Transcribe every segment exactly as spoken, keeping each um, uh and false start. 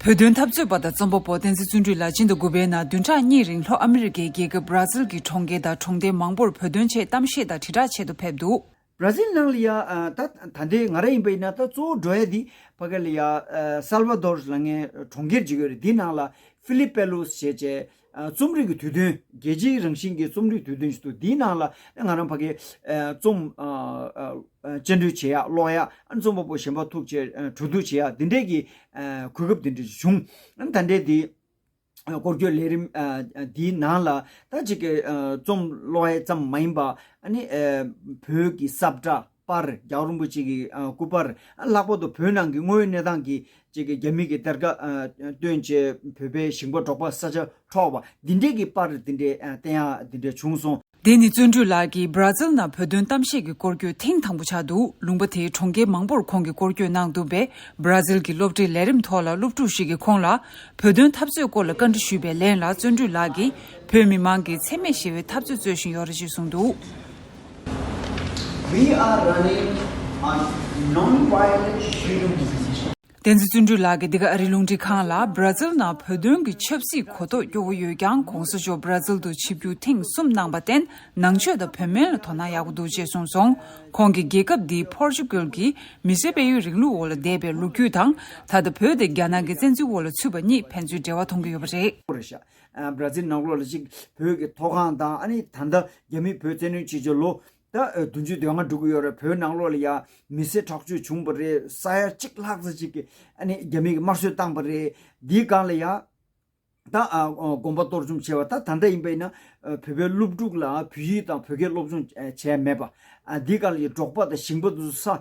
བོད་དོན་འཐབ་རྩོད་པ་དང་རྩོམ་པ་པོ་བསྟན་འཛིན་བརྩོན་འགྲུས་ལགས་སྤྱི་ཟླ་དགུ་པའི་ནང་བདུན་ཕྲག་གཉིས་རིང་ལྷོ་ཨ་མི་རི་ཀའི་རྒྱལ་ཁབ་བྷ་ར་ཛིལ་གྱི་གྲོང་ཁྱེར་དང་གྲོང་སྡེ་མང་པོར་བོད་དོན་ཆེད་གཏམ་བཤད་དང་དྲིལ་བསྒྲགས་ཆེད་དུ་ཕེབས་འདུག། བྷ་ར་ཛིལ་ནང་ལ་ཡ་ཨ་ད་ད་ལྟའི་ང་རང་ཡིན་པ་ཡིན་ན་ད་གཙོ་བོ་འགྲོ་ཡ་འདི་ཕ་གི་ལ་ཡ་ཨ་སལ་བ་དོར་ལབ་མཁན་གྲོང་ཁྱེར་ཅིག་ཡོད་རེད། འདི་ནང་ལ་ཧྥི་ལི་པེ་ལོས་བྱས་བྱས་ཨ་རྩོམ་རིག་གི་དུས་སྟོན་རྒྱལ་སྤྱིའི་རང་བཞིན་གྱི་རྩོམ་རིག་དུས་སྟོན་ཞིག་འདུག། འདིའི་ནང་ལ་ང་རང་ཕ་གི་ཨ་རྩོམ་ཨ་ཨ་ཨ་བཅར་འདྲི་བྱེད་ཡ་ཀློག་ཡ་ཨ་རྩོམ་པ་པོ་གཞན་པ་ཐུག་བྱས་ཨ་གྲོས་བསྡུར་བྱེད་ཡ་འདི་འདྲས་ཀྱི་ཨ་གོ་སྐབས་འདི་འདྲ་ཞིག་བྱུང་། ཨ་ད་ལྟའི་འདི་སྐོར་སྐྱོད་ལས་རིམ་ཨ་ཨ་འདིའི་ནང་ལ་ད་ཅིག་གི་ཨ་རྩོམ་ཀློག་ཡ་ཙམ་མ་ཡིན་པ་ཨ་ནི་ཨ་བོད་ཀྱི་ས་བཀྲ་པར་རྒྱལ་བ་རིན་པོ་ཆེ་གི་ཨ་སྐུ་པར་ཨ་ལྷག་པར་དུ་བོད་ནང་གི་དངོས་ཡོད་གནས་སྟངས་ཀྱི་ཅིག་གི་རྒྱ་མི་གི་གཏེར་ཁ་ཨ་བཏོན་བྱས་བོད་པའི་ཞིང་པ་འབྲོག་པ་ས་ཆ་འཕྲོག་པ་འདི་འདྲས་ཀྱི་པར་འདི་འདྲས་ཨ་བསྟན་ཡ་འདི་འདྲས་བྱུང་སོང་། དེ་ནི་བརྩོན་འགྲུས་ལགས་ཀྱིས་བྷ་ར་ཛིལ་ནང་བོད་དོན་གཏམ་བཤད་ཀྱི་སྐོར་སྐྱོད་ཐེངས་དང་པོ་ཆགས་འདུག། ལུང་པ་དེའི་གྲོང་ཁྱེར་མང་པོར་ཁོང་གིས་སྐོར་སྐྱོད་གནང་འདུག་པས། བྷ་ར་ཛིལ་གྱི་སློབ་གྲྭའི་ལས་རིམ་ཐོག་ལ་སློབ་ཕྲུག་ཞིག་གིས་ཁོང་ལ་བོད་དོན་འཐབ་རྩོད་སྐོར་ལ་བཀའ་འདྲི་ཞུས་པའི་ལན་ལ་བརྩོན་འགྲུས་ལགས་ཀྱིས་བོད་མི་མང་གིས་འཚེ་མེད་ཞི་བའི་འཐབ་རྩོད་རྩོད་བཞིན་ཡོད་རེད་ཅེས་གསུངས་འདུག། We are running on non-violent freedom movement. བསྟན་འཛིན་བརྩོན་འགྲུས་ལགས་ཀྱིས་འདི་ག་ཨ་རིའི་རླུང་འཕྲིན་ཁང་ལ་བྷ་ར་ཛིལ་ནང་བོད་དོན་གྱི་ཆབ་སྲིད་གོ་རྟོགས་སྐྱོ་བོ་ཡོད་ཀྱང་གོང་ས་མཆོག་བྷ་ར་ཛིལ་དུ་ཆིབས་བསྒྱུར་ཐེངས་གསུམ་གནང་པར་བརྟེན་ནང་ཆོས་དང་བོད་སྨན་ལ་དོ་སྣང་ཡག་པོ་འདུག་ཅེས་གསུངས་སོང་། ཁོང་གིས་རྒྱལ་ཁབ་འདིའི་པོར་ཅུ་གལ་གྱི་མི་སེར་སྤེལ་ཡུལ་རིང་ལུགས་འོག་ལ་བསྡད་པའི་ལོ་རྒྱུས་དང་ད་ལྟ་བོད་དེ་རྒྱ་ནག་གི་བཙན་འཛུལ་འོག་ལ་ཚུད་པ་གཉིས་ཕན་ཚུན་འབྲེལ་བ་མཐོང་གི་ཡོད་པ་རེད། རེད་ཤག་ཨ་བྷ་ར་ཛིལ་ནང་ལོགས་ལ་ཅིག་བོད་ཀྱི་ཐོག་ཁང་དང་ཨ་ནི་ད་ལྟ་རྒྱ་མིས་བོད་བཙན་གནོན་བྱེད་ཀྱི་ལོ་ད་ཨ་བདུན་ཅུ་དོན་ལྔ་འགྲོ་གི་ཡོད་རེད། བོད་ནང་ལོགས་ལ་ཡ་མི་སེར་དྲག་སྤྱོད་བྱུང་བ་རེད། ས་ཡ་གཅིག་ལྷག་ཙམ་ཅིག་གི་ཨ་ནི་རྒྱ་མི་གིས་དམར་གསོད་བཏང་བ་རེད། འདིའི་སྒང་ལ་ཡ་ད་ཨ་ཨ་དགོན་པ་གཏོར་བཅོམ་བྱས་པ་ད་ད་ལྟ་ཡིན་པ་ཡིན་ན་ཨ་བོད་པའི་སློབ་ཕྲུག་ལ་བོད་ཡིག་དང་བོད་སྐད་སློབ་སྦྱོང་ཨ་བྱས་མེད་པ། ཨ་འདིའི་སྒང་ལ་ཡ་འབྲོག་པ་དང་ཞིང་པ་དེ་ཚོ་ས་ཨ་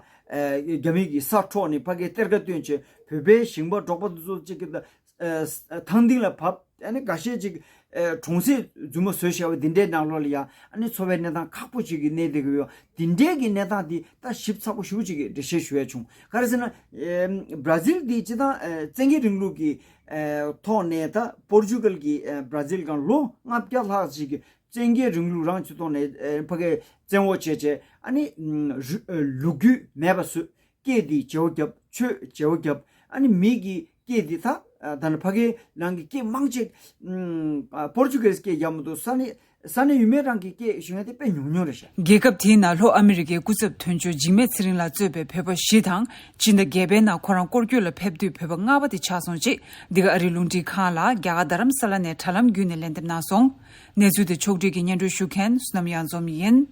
རྒྱ་མི་གིས་ས་འཕྲོག་ནས་ཕ་གིའི་གཏེར་ཁ་བཏོན་བྱས་བོད་པའི་ཞིང་པ་འབྲོག་པ་དེ་ཚོ་ཅིག་གི་ད་ཨ་ཐང་སྟེང་ལ་བབས། ཨ་ནི་འགའ་ཤས་ཅིག་ཨ་གྲོང་གསེབ་རྫུན་མ་བཟོས་བཞག་པ་འདི་འདྲའི་ནང་ལོགས་ལ་ཡ་ཨ་ནི་འཚོ་བའི་གནས་སྟངས་ཁག་པོ་ཅིག་གི་གནས་བསྡད་ཀྱི་ཡོད། འདི་འདྲའི་གི་གནས་སྟངས་འདི་ད་ཞིབ་ཚགས་པོ་ཞེ་པོ་ཅིག་གི་འགྲེལ་བཤད་ཞུ་ཡ་བྱུང་། ག་རེ་ཟེར་ན་ཨ་བྷ་ར་ཛིལ་འདི་སྤྱིར་བཏང་ཨ་བཙན་རྒྱལ་རིང་ལུགས་ཀྱི་ཨ་ཐོག་ནས་ད་པོར་ཅུ་གལ་གྱིས་ཨ་བྷ་ར་ཛིལ་སྒང་ལོ་ལྔ་བརྒྱ་ལྷག་ཅིག་གི་བཙན་རྒྱལ་རིང་ལུགས་རང་གི་ཐོག་ནས་ཨ་ཕ་གིའི་བཙན་འོག་བྱས་བྱས་ཨ་ནི་ཨ་རུ་ཨ་ལོ་རྒྱུས་མེད་པ་བཟོས། སྐད་འདི་བརྗེ་བོ་བརྒྱབ། ཆོས་བརྗེ་བོ་བརྒྱབ། ཨ་ནི་མི་གི་སྐད་འདི་ད་ཨ་ད་ནི་ཕ་གིའི་ནང་གི་སྐད་མང་ཆེ་ཨ་པོར་ཅུ་གལ་སྐད་ཡག་མི་འདུག། ས་གནས་ས་གནས་ཡུལ་མི་རང་གི་སྐད་ཤེས་མཁན་དེ་དཔེ་ཉུང་ཉུང་རེད་ཤག། རྒྱལ་ཁབ་དེའི་ནང་ལྷོ་ཨ་མི་རི་ཀའི་སྐུ་ཚབ་དོན་གཅོད་འཇིགས་མེད་ཚེ་རིང་ལགས་གཙོས་པའི་བོད་པ་བཞི་དང་སྤྱི་ཟླ་བརྒྱད་པའི་ནང་ཁོ་རང་སྐོར་སྐྱོད་ལ་ཕེབས་དུས་བོད་པ་ལྔ་པ་དེ་ཆགས་སོང་ཅེས་འདི་ག་ཨ་རིའི་རླུང་འཕྲིན་ཁང་ལ་རྒྱ་གར་རྡ་རམ་ས་ལ་ནས་དྲ་ལམ་བརྒྱུད་ནས་ལན་འདེབས་གནང་སོང་། གནས་ཚུལ་དེ་ཕྱོགས་སྒྲིག་གིས་སྙན་སྒྲོན་ཞུ་མཁན་བསོད་ནམས་གཡང་འཛོམས་ཡིན།